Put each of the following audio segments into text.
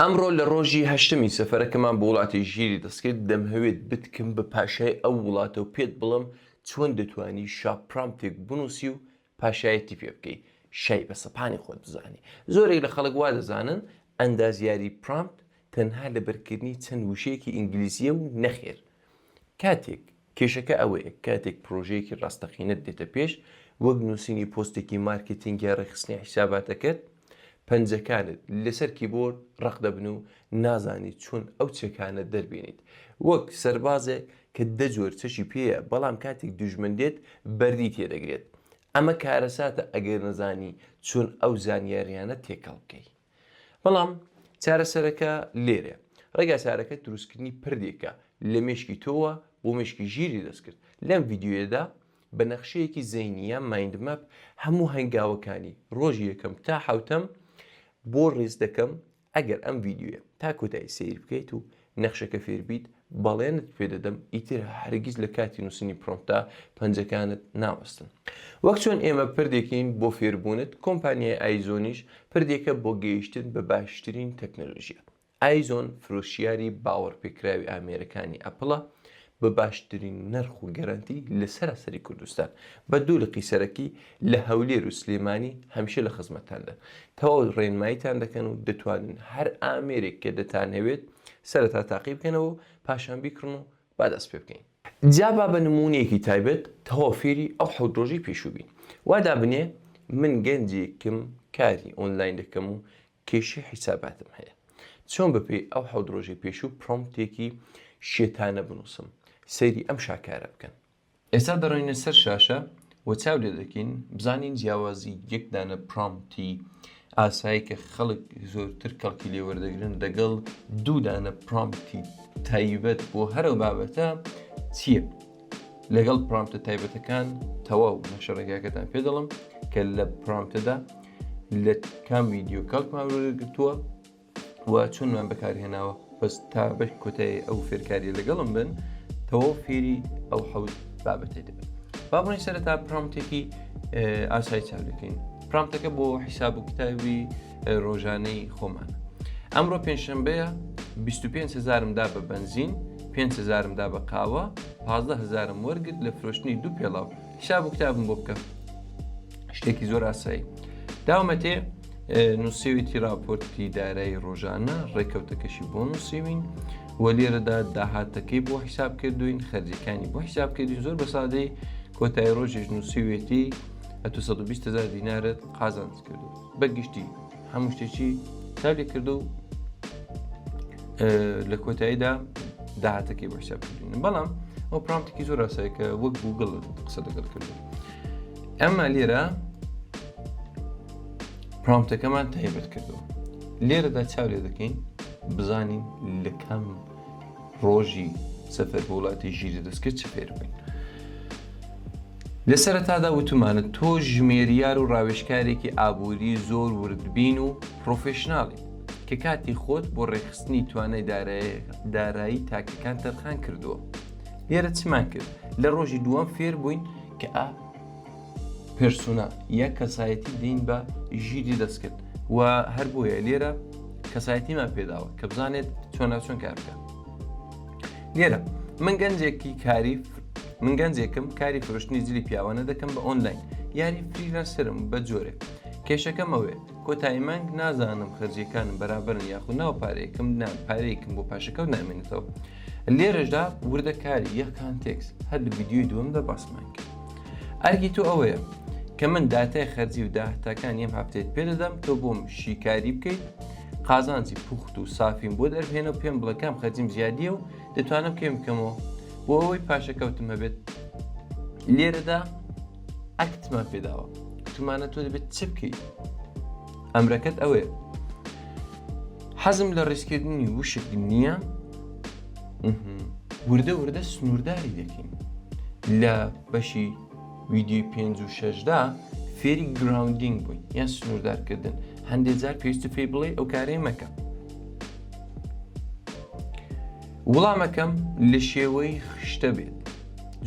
ئەمڕۆ لە ڕۆژی هەشتەمی سەفەرەکەمان بۆ وڵاتی ژیری دەستکرد، دەمهەوێت بتکەم بە پاشای ئەو وڵاتە و پێت بڵێم چۆن دەتوانی شا prompt ێک بنووسی و پاشایەتی پێ بکەی، شای بە سەپانی خۆت بزانی. زۆرێک لە خەڵک وا دەزانن ئەندازیاری prompt تەنها لەبەرکردنی چەند وشەیەکی ئینگلیزییە و نەخێر کاتێک کێشەکە ئەوەیە کاتێک پرۆژەیەکی ڕاستەقینەت دێتە پێش وەک نووسینی پۆستێکی مارکێتینگ یا ڕێکخستنی حیساباتەکەت پەنجەکانت لەسەر کیبۆرد ڕەق دەبن و نازانیت چۆن ئەو چەکانە دەربێنیت وەک سەربازێک کە دە جۆر چەکی پێیە بەڵام کاتێک دوژمن دێت بەردی تێدەگرێت ئەمە کارەساتە ئەگەر نەزانی چۆن ئەو زانیاریانە تێکەڵ بکەی. بەڵام چارەسەرەکە لێرەیە. ڕێگاچارەکە دروستکردنی پردێکە لە مێشکی تۆوە بۆ مێشکی ژیری دەستکرد. لەم ڤیدیۆیەدا بە نەخشەیەکی زەینی یان mind map هەموو هەنگاوەکانی ڕۆژی یەکەم تا حەوتەم بۆ ڕیز دەکەم، ئەگەر ئەم ڤیدیۆیە تا کۆتایی سەیر بکەیت و نەخشەکە فێربیت بەڵێنت پێدەدەم ئیتر هەرگیز لە کاتی نووسینی prompt ا پەنجەکانت ناوەستن. وەک چۆن ئێمە پردێکین بۆ فێربوونت، کۆمپانیای ئایزۆنیش پردێکە بۆ گەیشتن بە باشترین تەکنەلۆژیا. ئایزۆن فرۆشیاری باوەڕپێکراوی ئامێرەکانی ئەپڵە بە باشترین نرخ و گەرەنتی لە سەراسەری کوردستان بە دوو لقی سەرەکی لە هەولێر و سلێمانی هەمیشە لە خزمەتتاندان تەواو ڕێنماییتان دەکەن و دەتوانن هەر ئامێرێک کە دەتانهەوێت سەرەتا تاقی بکەنەوە و پاشان بیکڕن و با دەست پێ بکەین. جا با بە نموونەیەکی تایبەت تەواو فێری ئەو حەوت ڕۆژەی پێشوو بین. وا دابنێ من گەنجێکم کاری ئۆنلاین دەکەم و کێشەی حیساباتم هەیە. چۆن بەپێی ئەو حەوت ڕۆژەی پێشوو prompt ێکی شێتانە بنووسم؟ سەیری ئەم شاکارە بکەن. ئێستا دەڕۆینە سەر شاشە و چاو لێ دەکەین بزانین جیاوازی یەک دانە prompt ی ئاسایی کە خەڵک زۆرتر کەڵکی لێ وەردەگرن دەگەڵ دوو دانە prompt ی تایبەت بۆ هەرەو بابەتە چییە؟ لەگەڵ prompt ە تایبەتەکان تەواو نەخشە ڕێگاکەتان پێ دەڵم کە لە prompt ەدا لە کام ڤیدیۆ کەڵکمان وەرگرتووە و چۆنمان بەکارهێناوە بەس تا بە کۆتایی ئەو فێرکاریە لەگەڵم بن تەواو فێری ئەو حەوت بابەتەی دەبن با بڕۆین سەرەتا prompt ێکی ئاسایی چاو دەکەین prompt ەکە بۆ حیساب و کتابی ڕۆژانەی خۆمانە ئەمڕۆ پێنجشنبەیە 25 هزارم دا بە بەنزین 5 هزارم دا بە قاوە 15 هزارم وەرگرت لە فرۆشتنی دوو پێڵاو حیساب و کتابم بۆ بکە شتێکی زۆر ئاسایی داومەتێ نووسیویتی راپۆرتی دارایی ڕۆژانە ڕێکەوتەکەشی بۆ نووسیوین و لێرەدا داهاتەکەی بۆ حیساب کردوین خەرجەکانی بۆ حیساب کردین زۆر بە سادەی کۆتایی ڕۆژێش نووسیوێتی 220 هزار دینارت قازانج کردو بە گشتی هەموو شتێکی حسابی کردو لە کۆتاییدا داهاتەکەی بۆ حساب کردوین بەڵام ئەو prompt ێکی زۆر ئاسایی کە وەک گوگڵ قسە لەگەڵ کردو ئەمە لێرە prompt ەکەمان تایبەت کردو لێرەدا چاو لێ دەکەین بزانین لە کام ڕۆژی سەفەر بۆ وڵاتی ژیری دەستکرد چ فێر بووین لە سەرەتادا وتومانە تۆ ژمێریار و ڕاوێژکارێکی ئابووری زۆر وردبین و professional ی کە کاتی خۆت بۆ ڕێکخستنی توانای دارایی تاکەکان تەرخان کردووە لێرە چمان کرد لە ڕۆژی دووەم فێر بووین کە ئا persona یا کەسایەتی دین بە ژیری دەستکرد و هەر بۆیە لێرە کەسایەتیمان پێداوە کە بزانێت چۆنا چۆن کار بکە لێرە من گەنجێکی کاری من گەنجێکم کاری فرۆشتنی جلی پیاوانە دەکەم بە ئۆنلاین یاری freelancer م بە جۆرێک کێشەکەم ئەوێ کۆتایی مانگ نازانم خەرجیەکانم بەرابەرن یاخود ناو پارەیەکم نا پارەیەکم بۆ پاشەکەوت نامێنێتەوە لێرەشدا وردەکاری یە context هەر لە ڤیدیۆی دووەمدا باسمان کرد ئەرکی تۆ ئەوەیە کە من داتای خەرجی و داهاتەکانی ئەم هەفتەیەت پێ دەدەم تۆ بۆم شیکاری بکەیت قازانجی پوخت و سافیم بۆ دەربهێنە و پێم بڵێ کام خەرجیم زیادیە و دەتوانم کێم بکەمەوە بۆ ئەوەی پاشەکەوتم هەبێت لێرەدا ئەکتمان پێداوە تومانە تۆ دەبێت چ بکەیت ئەمرەکەت ئەوەیە حەزم لە ڕیزکردنی وشک نییە وردە وردە سنوورداری دەکەین لە بەشی ویدیۆی پێنج و شەشدا فێری grounding بووین یان سنووردارکردن هەندێک جار پێویستە پێی بڵێ ئەو کارەی مەکە وڵامەکەم لە شێوەی خشتە بێت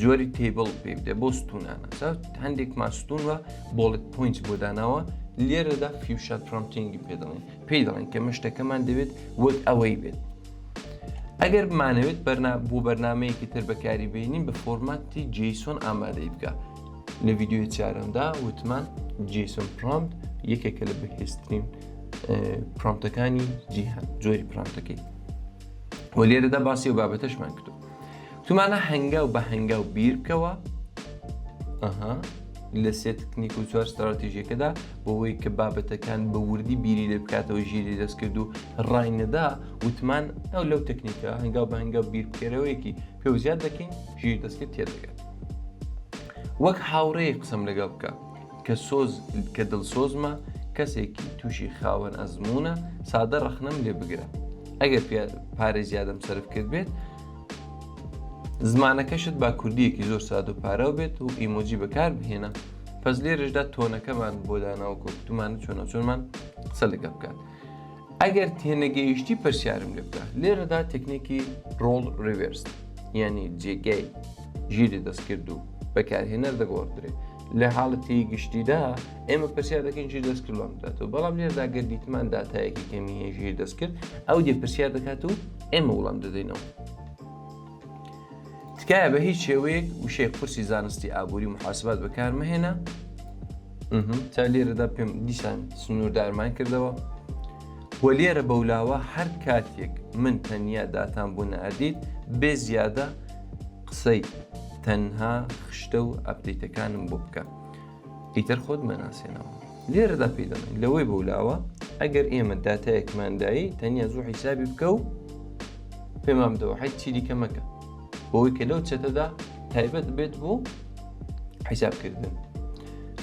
جۆری table پێ بدە بۆ ستونانە هەندێکمان ستون وە bullet points بۆ داناوە. لێرەدا few-shot prompting ی پێ دەڵێن پێی دەڵێن کە مشتەکەمان دەوێت وەک ئەوەی بێت. ئەگەر بمانەوێت بۆ بەرنمەیەکی تر بەکاری بێنین بە فۆرماتی JSON ئامادەی بکە. لە ڤیدیۆی چارەمدا وتمان JSON prompt یەکێکە لە بەهێزترین prompt ەکانی جیهان جۆری prompt ەکەی و لێرەدا باسی و بابەتەشمان کردو تومانە هەنگاو بە هەنگاو بیر بکەوە ئەها لە سێ تکنیک و چوار ستراتیژیەکەدا بۆەوەی کە بابەتەکان بە وردی بیری لێ بکاتەوە ژیری دەستکرد و ڕاینەدا وتمان ئەو لەو تەکنیکە هەنگاو بە هەنگاو بیر بکەرەوەیەکی پێ زیاد دەکەین ژیر دەستکرد تێدەگات وەک هاوڕێی قسەم لەگەڵ بکە کە سۆز کە دڵسۆزمە کەسێکی تووشی خاوەن ئەزموونە سادە ڕەخنەم لێ بگرە ئەگەر پارەی زیادەم سەرف کرد بێت زمانەکەشت با کوردیەکی زۆر ساد و پارەوە بێت و ئیمۆجی بەکار بهێنە پس لێرەشدا tone ەکەمان بۆ داناوە کۆکتومان چۆنە چۆنمان قسە لەگە بکات ئەگەر تێنەگەیشتی پرسیارم لێ بکە لێرەدا تەکنیکی role reverse یعنی جێگای ژیری دەستکرد و بەکارهێنەر دەگۆڕدرێت لە حاڵەتی گشتیدا ئێمە پرسیار دەکەین ژیر دەستکرد وەڵام بداتەوە بەڵام لێرەدا گەر دیتمان داتایەکی کەمی هەیە ژیر دەستکرد ئەو دێ پرسیار دەکات و ئێمە وەڵام دەدەینەوە تکایە بە هیچ شێوەیەک وشەی قورسی زانستی ئابووری محاسبات بەکار مەهێنە تا لێرەدا پێم دیسان سنووردارمان کردەوە و لێرە بەولاوە هەر کاتێک من تەنیا داتان بۆ ناردیت بێ زیادە قسەی تەنها خشتە و update ەکانم بۆ بکە ئیتر خۆت مەناسێنەوە لێرەدا پێی دەڵێن لەوەی بەولاوە ئەگەر ئێمە داتایەکمان دایی تەنیا زوو حیسابی بکە و پێمان بدەوە حیچ چی دیکە مەکە بۆی کە لەو چەتەدا تایبەت بێت بۆ حیسابکردن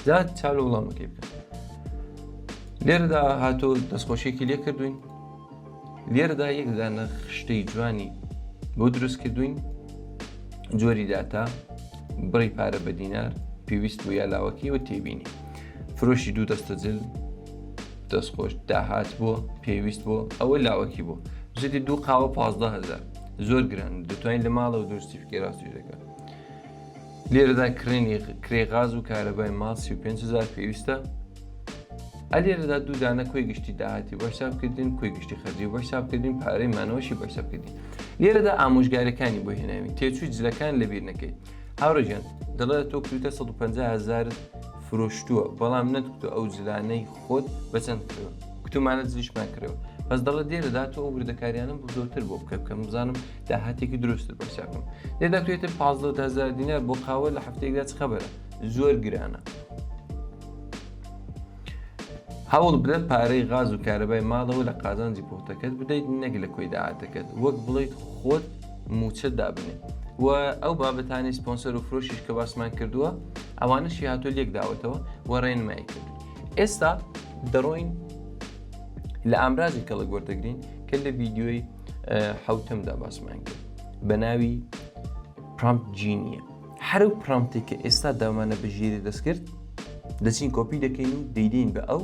جا چاو لە وەڵامەکەی بکە لێرەدا هاتۆ دەستخۆشیێکی لێ کردوین لێرەدا یەک دانە خشتەی جوانی بۆ دروست کردوین جۆری داتا بڕی پارە بە دینار پێویست بوو یا لاوەکی و تێبینی فرۆشی دوو دەستە جل دەستخۆش داهات بۆ پێویست بۆ ئەوە لاوەکی بوو زیدی دوو قاوە 15هزار زۆر گران دەتوانین لە ماڵەوە دروستی بکەی ڕاستی دەکە لێرەدا کڕینی کرێ غاز و کارەبای ماڵ 35هزار پێویستە ئەلێرەدا دوو دانە کۆی گشتی داهاتی بۆ حسابکردن کۆی گشتی خەرجی بۆ حسابکردن پارەی مانەوەشی بۆ حسابکردن لێرەدا ئامۆژگاریەکانی بۆ هێناوین تێچووی جلەکان لەبیر نەکەیت هاوڕێ گیان دەڵێت تۆ کردوتە 150 هزارت فرۆشتووە بەڵام نەتکوتە ئەو جلانەی خۆت بەچەند کڕیوە کتومانە جلیشمان کڕیوە بەس دەڵێت لێرەدا تۆ ئەو وردەکاریانم بۆ زۆرتر بۆ بکە بکەم بزانم داهاتێکی دروستتر بۆ حساب بکەم لێرەدا توێتە 15 هزار دینار بۆ قاوە لە هەفتەیەکدا چ خەبەرە زۆر گرانە هەوڵ بدە پارەی غاز و کارەبای ماڵەوە لە قازانجی پۆختەکەت بدەیت نەک لە کۆی داهاتەکەت وەک بڵیت خۆت موچە دابنێ و ئەو بابەتانی سپۆنسەر و فرۆشیش کە باسمان کردووە ئەوانەشی هاتۆ لێک داوەتەوە و ڕێنمایی کرد ئێستا دەڕۆین لە ئامرازی کەڵک وەردەگرین کە لە ڤیدیۆی حوتەمدا باسمان کرد بە ناوی Prompt Genie یە هەر ئەو prompt ێک کە ئێستا داومانە بە ژیری دەستکرد دەچین کۆپی دەکەین و دەیدەین بە ئەو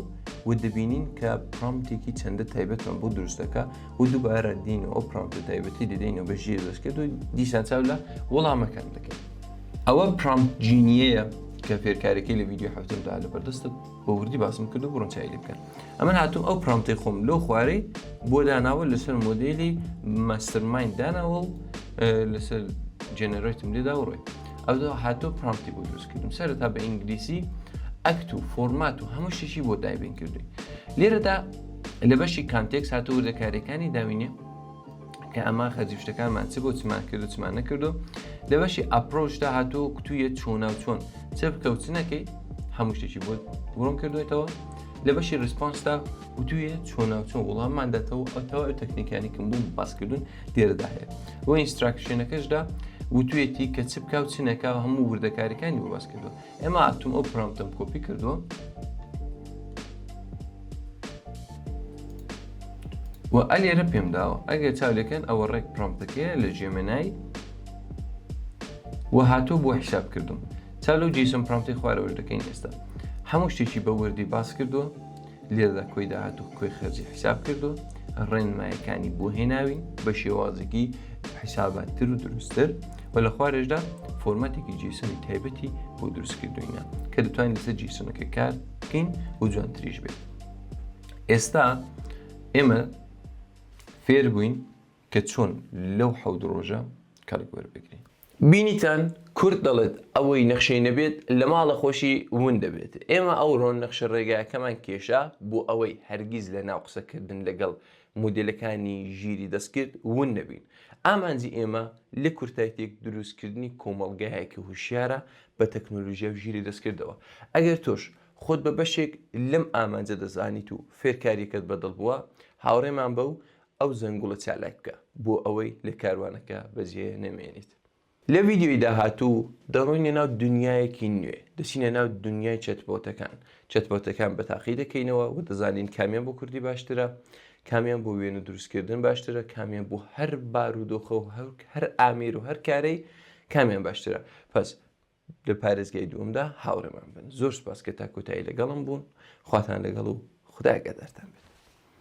و دەبینین کە prompt ێکی چەندە تایبەتمان بۆ دروست دەکا و دووبارە دین و ئەو prompt ە تایبەتی دەدەینەوە بە ژیری دەستکرد و دیسان چاو لە وەڵامەکان دەکەین. ئەوە Prompt Genie یە کە فێرکاریەکەی لە ڤیدیۆی حەوتەمدا لە بەردەستت بە وردی باسم کرد و بڕۆن چاوی لێ بکەن. ئەمن هاتووم ئەو prompt ەی خۆم لەو خوارەی بۆ داناوە لەسەر مۆدێلی mastermind داناوە و لەسەر generate م لێدا و ڕۆی ئەو هاتۆ prompt ی بۆ دروست کردم سەرەتا بە ئینگلیسی ئەکت و فۆرمات و هەموو شتێکی بۆ دابین کردوین لێرەدا لە بەشی context هاتۆ وردەکاریەکانی داوینێ کە ئەمە خەرجی شتەکانمان چ بۆ چمان کرد و چمان نەکردو لە بەشی approach دا هاتوو کوتویە چۆنا و چۆن چ بکە و چ نەکەی هەموو شتێکی بۆ وڕۆن کردوێتەوە لە بەشی response دا وتویە چۆنا و چۆن وڵاممان دەتەوە ئەو تەواو ئەو تەکنیکانی کەم بوو باسکردون لێرەدا هەیە بۆ instruction ەکەشدا وتویەتی کە چ بکا و چ نەکا و هەموو وردەکاریەکانی بۆ باس کردووە ئێمە هاتووم ئەو prompt م کۆپی کردووە و ئەلێرە پێم داوە ئەگەر چاو لەکەن ئەوە ڕێک prompt ەکەیە لە Gemini و هاتوو بۆ حیساب کردم چاو لەو JSON prompt ی خوارەوەش دەکەین ئێستا هەموو شتێکی بە وردی باس کردووە لێرەدا کۆی داهات و کۆی خەرجی حیساب کردو ڕێنمایەکانی بۆ هێناوین بە شێوازێکی حیساباتتر و دروستتر. و لە خوارێشدا فۆرماتێکی JSON ی تایبەتی بۆ دروست کردوینە کە دەتوانین لەسەر JSON ەکە کار بکەین و جوانتریش بێت. ئێستا ئێمە فێر بووین کە چۆن لەو حەوت ڕۆژە کەڵک وەربگرین. بینیتان کورد دەڵێت ئەوەی نەخشەی نەبێت لە ماڵە خۆشی ون دەبێت. ئێمە ئەوڕۆ نەخشە ڕێگاکەمان کێشا بۆ ئەوەی هەرگیز لە ناو قسەکردن لەگەڵ مۆدێلەکانی ژیری دەستکرد ون نەبین. ئامانجی ئێمە لە کورتایتێک دروستکردنی کۆمەڵگایەکی هوشیارە بە تەکنۆلۆژیا و ژیری دەستکردەوە. ئەگەر تۆش خۆت بە بەشێک لەم ئامانجە دەزانیت و فێرکارییەکەت بەدڵ بووە، هاوڕێمان بە و ئەو زەنگوڵە چالاک بکە بۆ ئەوەی لە کاروانەکە بەجێ نەمێنیت. لە ڤیدیۆی داهاتوو دەڕۆینە ناو دونیایەکی نوێ، دەچینە ناو دونیای chatbot ەکان، chatbot ەکان بە تاقی دەکەینەوە و دەزانین کامیان بۆ کوردی باشترە، کامیان بۆ وێنە دروستکردن باشترە، کامیان بۆ هەر بارودۆخە و هەر ئامێر و هەر کارەی کامیان باشترە. پس لە پارێزگای دووەمدا هاوڕێمان بن. زۆر سوپاس کە تا کۆتایی لەگەڵم بوون. خواتان لەگەڵ و خودا ئاگادارتان بێت.